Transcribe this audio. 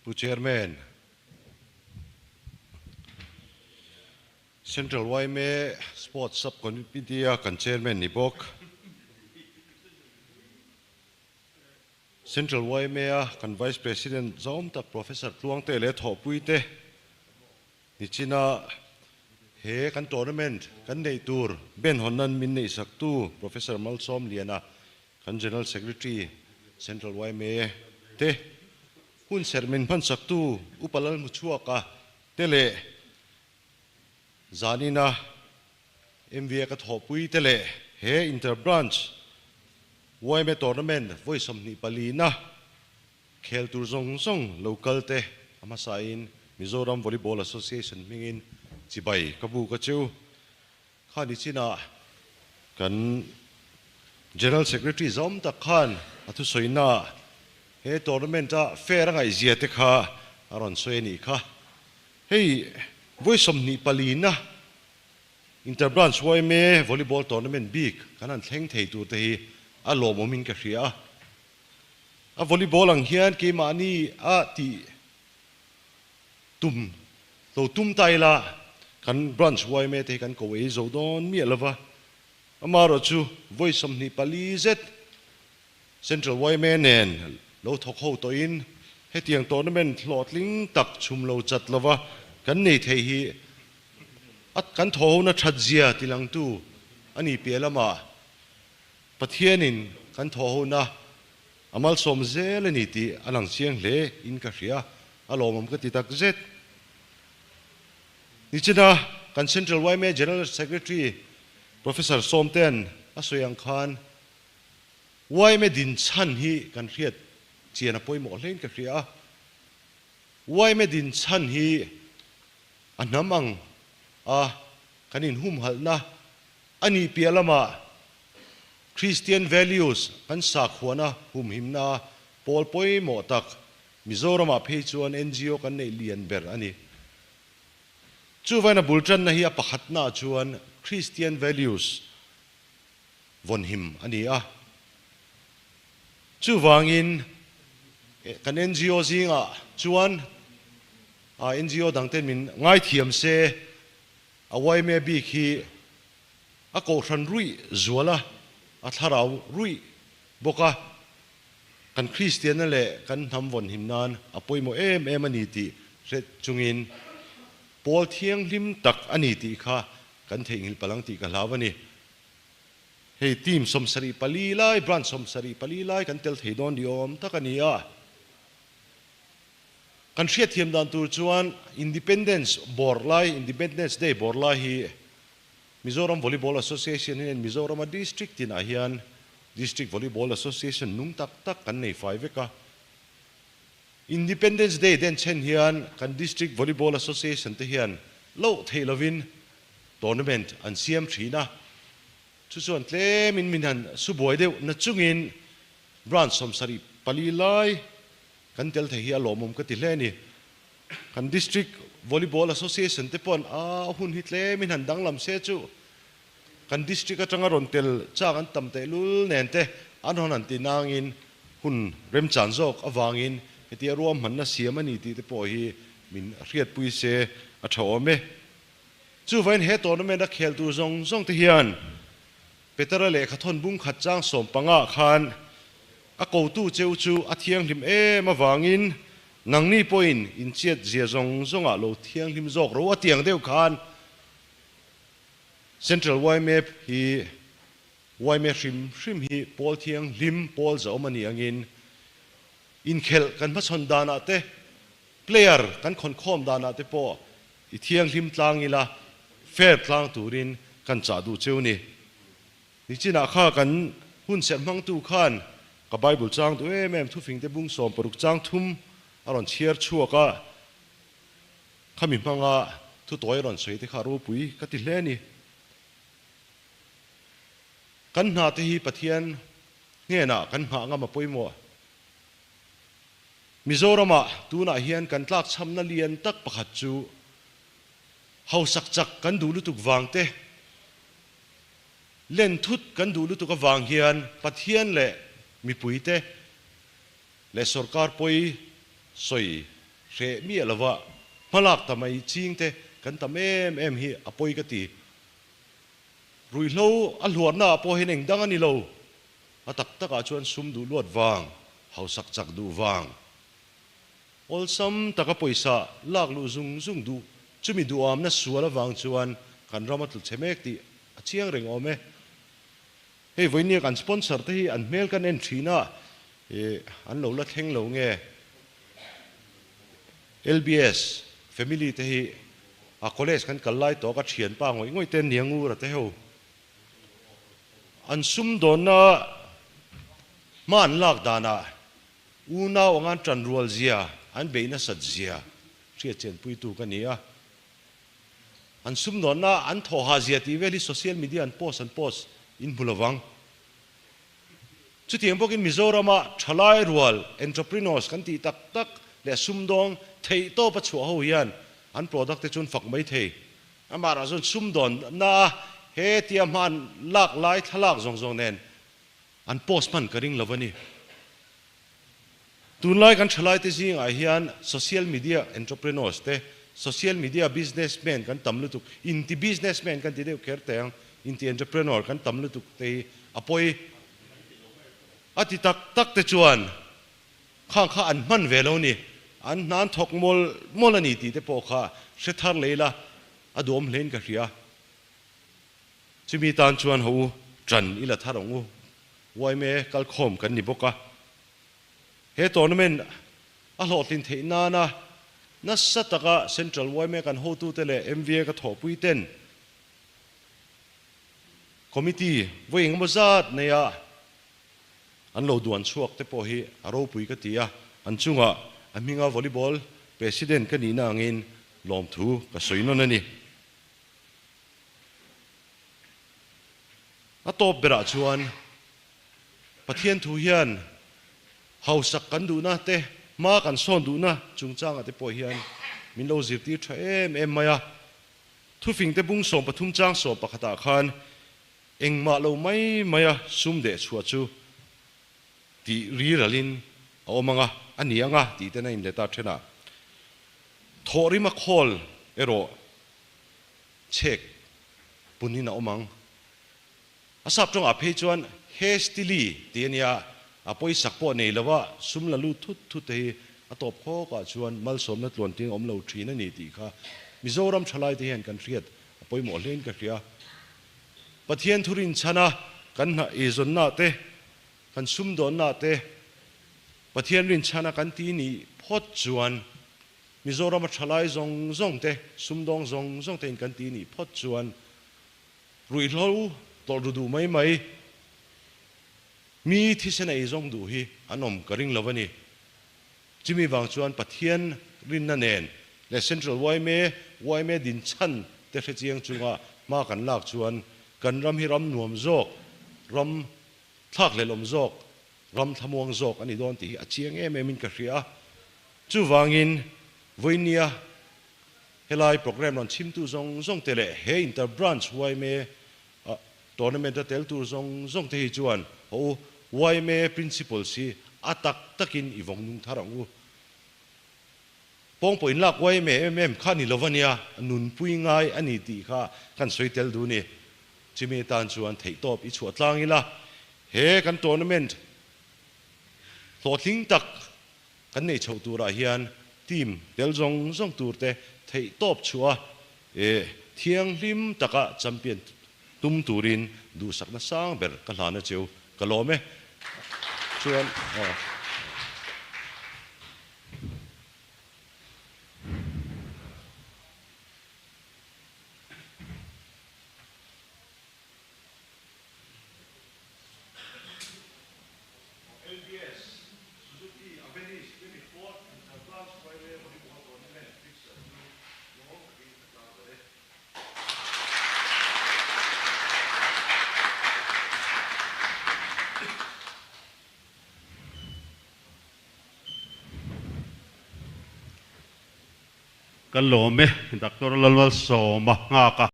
Pu Chairman, Central yma Sports Sub Committee a kan Chairman ni bawk. Central yma a kan Vice President zawm tak Professor Tluangte leh Thawhpui te nichina he kan tournament kan neih tur ben hawn nan min neihsaktu Professor Malsawm Liana kan General Secretary Central yma te hun serh min hmansaktu Upa Lalhmuchhuaka te leh Zanina MVA ka thawhpui te leh he Inter Branch yma Tournament vawi 24 na khel tur zawng zawng lo kal te a hmasain Mizoram Volleyball Association hmingin chibai ka bu ka chu. Kha nichinah kan General Secretary zawm tak khan a thusawiina he tournament a fair a ngaihzia te kha a rawn sawi a nih kha. Hei vawi 24 na Inter Branch yma Volleyball Tournament bik kan han thleng thei tur te hi a lawmawmin ka hria a. A volleyball ang hian keimahni a tih tum lo tum ta ila kan branch yma te hi kan ko ei zo dawn miah lova. Amaherawh chu vawi 24 zet Central yma nen lo thawk ho tawhin hetiang tournament hlawhtling tak chhum lo chat lova kan nei thei hi a kan thaw ho na that zia tilangtu ani piah lamah Pathianin kan thaw ho na a malsawm zel ani tih a lang chiang hle in ka hria a lawmawm ka ti tak zet. Nichina kan Central yma General Secretary Professor Sawmtean a sawi ang khan yma din chhan hi kan hriat chian a pawimawh hlein ka hria a. Yma din chhan hi a hnam ang a kan inhumhalhna ani piah lamah Christian values kan sakhuana humhimna pawl pawimawh tak Mizoramah phei chuan NGO kan nei lian ber ani. Chuvain a bul tanna hi a pakhatna chuan Christian values vawnhim ani a. Chuwangin kan NGO zinga chuan a NGO dangten min ngai thiam se a yma bik hi a kohhran rui zuala a thlarau rui bawka kan Christian le kan hnam vawnhim nan a pawimawh em em ani tih hre chungin pawl thiang hlim tak ani tih kha kan theihnghilh palang tih ka hlau ani. Hei team 74 lai branch 74 lai kan tel thei dawn ni awm tak ani a. Kan hriat thiam dan tur chuan Independence bawr lai Independence Day bawr lai hi Mizoram Volleyball Association hian Mizoram a district tinah hian District Volleyball Association nung tak tak kan nei fai vek a. Independence Day den chen hian kan District Volleyball Association te hian lo thei lovin tournament an siam thina. Chu chuan tlemin min han subuai deuh na chungin branch 74 lai kan tel thei hi a lawmawm ka ti hle ni. Kan District Volleyball Association te pawh a hun hi tlemin han danglam se chu kan district atanga rawn tel chak an tam teh lul nen te an rawn han ti nangin hun remchan zawk awangin heti a ruam hmanna siam ani tih te pawh hi min hriatpui se a tha awm e. Chuvain he tournament a khel tur zawng zawng te hian Petera lehkha thawn bung khat chang 15 khan a kotu cheu chu a thiang hlim em awangin nangni pawhin in chiat zia zawng zawngah lo thiang hlim zawk ro a tiang deuh khan Central YMA hi YMA hrim hrim hi pawl thiang hlim pawl zawm ani angin inkhel kan hmachhawn danah te player kan khawn khawm danah te pawh i thiang hlim tlang ila fair tlang turin kan chah duh cheu ni. Nichinah kha kan hun serh hmangtu khan ka Bible chang du em em thufing te bung 16 chang 3 a rawn chhiar chhuak a khami hmanga thu tawi rawn sawi te kha ropui ka ti hle ni. Kan hna te hi Pathian hnenah kan nghah ngam a pawimawh. Mizoramah tunah hian kan tlak chhamna lian tak pakhat chu hausak chak kan duh lutuk wang te len thut kan duh lutuk awang hian Pathian le mipui te le sarkar pawih sawi. Hreh miah lova hmalak ta mai ching te kan tam em em hi a pawi ka ti. Ruihhlo a hluarna ah pawh hian eng dang a ni lo. A tak tak ah chuan sum duh luat vang, hausak chak duh vang, awlsam taka pawisa lak luh zung zung duh chumi duhamna sual avang chuan kan ram a tlu chhe mek tih a chiang reng awm e. Hei vawinia kan sponsor te hi an hmel kan en thin a, an lo la thleng lo nge? LBS family te hi a college kan kal lai tawh ka thianpa ngawih ngawih te Niangura te ho an sumdawnna hma an lak danah unau anga an tanrual zia an beih nasat zia hriatchianpuitu ka ni a. An sumdawnna an thawhah zia tih vel hi social media an post an post in hmu lovang. Chutiang bawkin Mizorama thalai rual entrepreneurs kan tih tak tak leh sumdawng theih tawp a chhuah ho hian an product te chu an fak mai thei. Amaherawh chuan sumdawnna a he tia hma an lak lai thlalak zawng zawng nen an post hman ka ring lo a ni. Tunlai kan thalaite zingah hian social media entrepreneurs te, social media businessman kan tam lutuk, inti businessman kan ti deuh kher teh ang, inti entrepreneur kan tam lutuk te hi a pawi a ti tak tak te chuan khang kha an hman ve lo ni, an hna an thawk mawl mawl a ni tih te pawh kha hre thar lei la a duhawm hlein ka hria. Chumi tan chuan ho u ṭan i la thar ang u, yma kalkhawm kan ni bawk a. He tournament a hlawhtlin theih nana nasa taka Central yma kan hotute leh MVA ka thawhpui ten Committee vawi engemaw zat neia an lo duan chhuak te pawh hi a ropui ka ti a, an chungah a hminga volleyball President ka nihna angin lawmthu ka sawi nawn a ni. A tawp berah chuan Pathian thu hian hausak kan duhna te, hma kan sawn duhna chungchangah te pawh hian min lo zirtir tha em em mai a. Thufingte bung 13 chang 11 ah khan engmah lo mai maia sum deh chhuah chu tih riralin a awm ang a, a ni ang a tih ten a inlet a then a. Thawhrima khawl erawh chhek punin a awm ang. A sap tawngah phei chuan hastily tih a nia, a pawisak pawh nei lova sum la lut thut thut te hi a tawp khawkah chuan malsawmna tluanting a awm lo thin a ni tih kha Mizoram thalaite hian kan hriat a pawimawh hlein ka hria. Pathian thu rinchhana kan hna eizawnna te, kan sumdawnna te Pathian rinchhana kan ti nih phawt chuan Mizorama thalai zawng zawng te, sumdawng zawng zawng tein kan ti nih phawt chuan Ruihhlo tawlh ru duh mai mai, mi thisen a ei zawng duh hi an awm ka ring lo a ni. Chumi vang chuan Pathian rinna nen leh Central yma, yma din chhan te hre chiang chunga hma kan lak chuan kan ram hi ram nuam zawk, ram thlakhlelhawm zawk, ram thlamuang zawk a ni dawn tih hi a chiang em em in ka hria a. Chuvangin vawinia Helai programme rawn chhimtu zawng zawng te leh he Inter Branch yma tournament a tel tur zawng zawng te hi chuan haw u yma principles hi a tak takin i vawng nung thar ang u. Pawng pawh inlak yma em em kha ni lo ania, nunpui ngai a ni tih kha kan sawi tel duh ni. Chumi atan chuan theihtawp i chhuah tlang ila he kan tournament hlawhtling tak Kan nei chhoh turah hian team tel zawng zawng turte theih tawp chhuah a, e thianghlim taka champion tum turin duhsakna sang ber ka hlan a cheu. Ka lawm e. Chuan aw. LBS, Suzuki Avenis 24 Inter-Branch Railway Volleyball Tournament fixture chu lawm takin ka tlang zel e. Ka lawm e, Doctor Lalmalsawma nghak a.